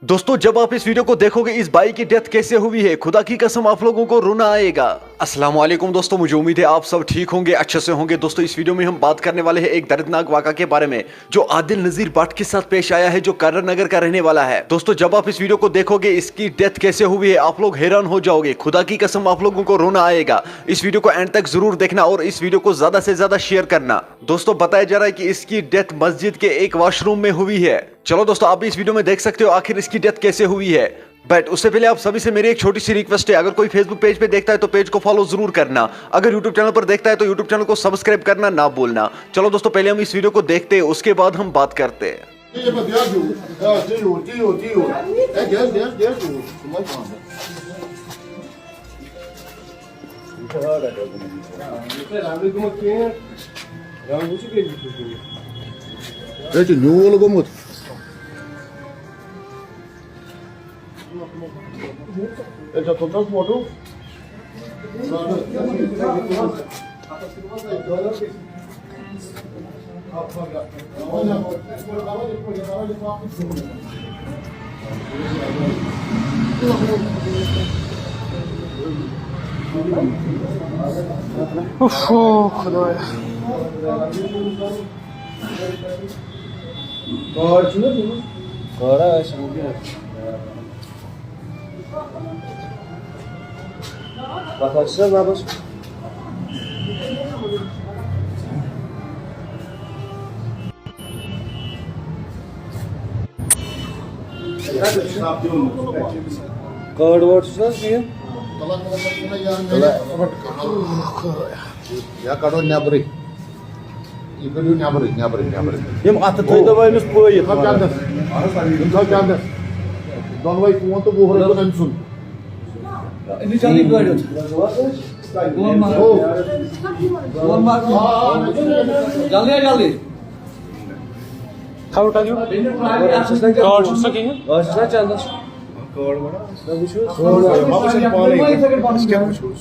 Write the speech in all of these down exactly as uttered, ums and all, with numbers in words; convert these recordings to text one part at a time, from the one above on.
दोस्तों, जब आप इस वीडियो को देखोगे, इस भाई की डेथ कैसे हुई है, खुदा की कसम, आप लोगों को रोना आएगा। अस्सलाम वालेकुम दोस्तों, मुझे उम्मीद है आप सब ठीक होंगे, अच्छे से होंगे। दोस्तों, इस वीडियो में हम बात करने वाले हैं एक दर्दनाक वाक़ा के बारे में, जो आदिल नज़ीर भट्ट के साथ पेश आया है, जो करर नगर का रहने वाला है। दोस्तों, जब आप इस वीडियो को देखोगे, इसकी डेथ कैसे हुई है, आप लोग हैरान हो जाओगे। खुदा की कसम, आप लोगों को रोना आएगा। इस वीडियो को एंड तक जरूर देखना और इस वीडियो को ज्यादा से ज्यादा शेयर करना। दोस्तों, बताया जा रहा है कि इसकी डेथ मस्जिद के एक वॉशरूम में हुई है। चलो दोस्तों, आप भी इस वीडियो में देख सकते हो आखिर इसकी डेथ कैसे हुई है। बट उससे पहले आप सभी से मेरी एक छोटी सी रिक्वेस्ट है, अगर कोई फेसबुक पेज पे देखता है तो पेज को फॉलो जरूर करना, अगर यूट्यूब चैनल पर देखता है तो यूट्यूब चैनल को सब्सक्राइब करना ना भूलना। चलो दोस्तों, पहले हम इस वीडियो को देखते हैं, उसके बाद हम बात करते हैं। یہِ چھُ نیوٗل گوٚمُت۔ تیٚلہِ چھا تُلتن فوٹو؟ اوفو، خدایا۔ گاڈ چھُنہٕ حظ یِمن؟ گاڈا ٲسۍ وٕنکیٚنَس۔ پَتہٕ حظ چھِ رَبَس۔ کٲڈ وٲڈ چھُس نہٕ حظ دِیُن؟ یا کَڑو نٮ۪برٕے۔ یہِ کٔڑِو نٮ۪برٕے، نٮ۪برٕے، نٮ۪برٕے۔ یِم اَتھٕ تھٲیتو وۄنۍ أمِس پٲیِتھ۔ یِم تھاو چَندَس۔ یِم تھاو چَندَس۔ دۄنوَے فون تہٕ وُہ رۄپیہِ أمۍ سُنٛد۔ أمِس جلدی کٔڑِتھ۔ فون ما، فون ما۔ جلدی ہا جلدی۔ تھاو کَتھ یِم؟ کارڈ چھُس نہ کِہیٖنۍ۔ ٲسۍ چھِس نہ چَندَس۔ کارڈ وَنان۔ نہ وٕچھِو۔ کارڈ وَنان۔ وۄنۍ وٕچھِو پانَے۔ أسۍ کیٛاہ وٕچھو؟ یہِ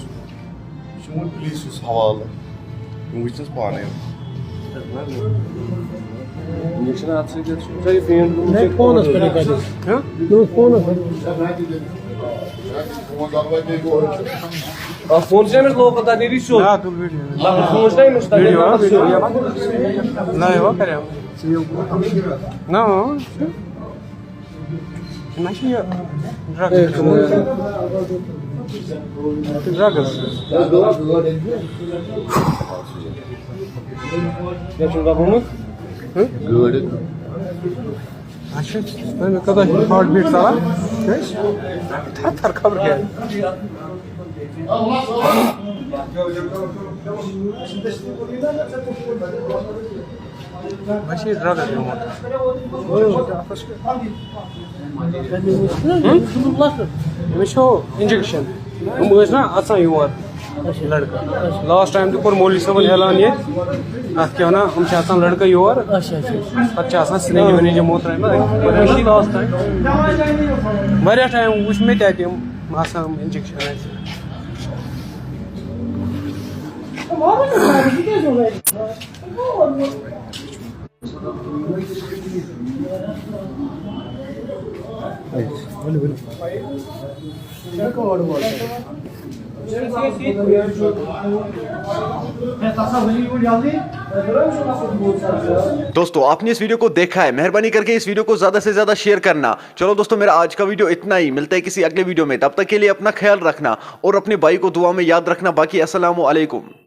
چھُ وۄنۍ پُلیٖسَس حوالہٕ۔ یِم وٕچھنَس پانَے۔ یہِ چھُنہٕ اَتھ سۭتۍ یَتھ چھُ۔ ژےٚ یہِ پینٹ روٗم نہ، چھُ فونَس پٮ۪ٹھ کَتہِ؟ ہہ؟ نہ، فونَس پٮ۪ٹھ۔ آ، فون چھُ أمِس لوکَل، تَتھ نیرِ سیوٚد۔ آ، تُل ویٖڈیو۔ لۄکُٹ فون چھُنہ أمِس، تَتھ نیرِ ویٖڈیو، آ، لۄکُٹ سیوٚد۔ ویٖڈیو۔ نہ، یہِ ہا کَرِ۔ نہ، اۭں، چھُ۔ نہ چھُ یہِ ڈرٛگ۔ ڈرٛگٕز۔ کیٛاہ چھُ دَپُن؟ ہہ؟ گٲڑۍ۔ اچھا، مےٚ کوٗتاہ چھُ ہارٹ بیٖٹ ژَلان؟ کیٛازِ؟ تھَر تھَر خبر کیٛاہ۔ مےٚ چھِ یہِ ڈرٛگٕز نِمُت۔ ہُم؟ أمِس چھُ اِنجَکشَن۔ یِم ٲسۍ نا اَژان یور لٔڑکہٕ۔ لاسٹ ٹایم تہِ کوٚر مولوی صٲبَن اعلان ییٚتہِ۔ اَتھ کیٛاہ وَنان، یِم چھِ اَژان لٔڑکہٕ یور۔ اچھا، اچھا۔ پَتہٕ چھِ آسان سِرِنٛج وِرِنٛج یِمو ترٛٲیمٕتۍ۔ پَتہٕ وٕچھ یہِ لاسٹ ٹایم۔ واریاہ ٹایم وٕچھ مےٚ تہِ اَتہِ یِم آسان اِنجَکشَن اَتہِ۔ दोस्तों, आपने इस वीडियो को देखा है, मेहरबानी करके इस वीडियो को ज्यादा से ज्यादा शेयर करना। चलो दोस्तों, मेरा आज का वीडियो इतना ही। मिलते हैं किसी अगले वीडियो में, तब तक के लिए अपना ख्याल रखना और अपने भाई को दुआ में याद रखना। बाकी अस्सलाम वालेकुम।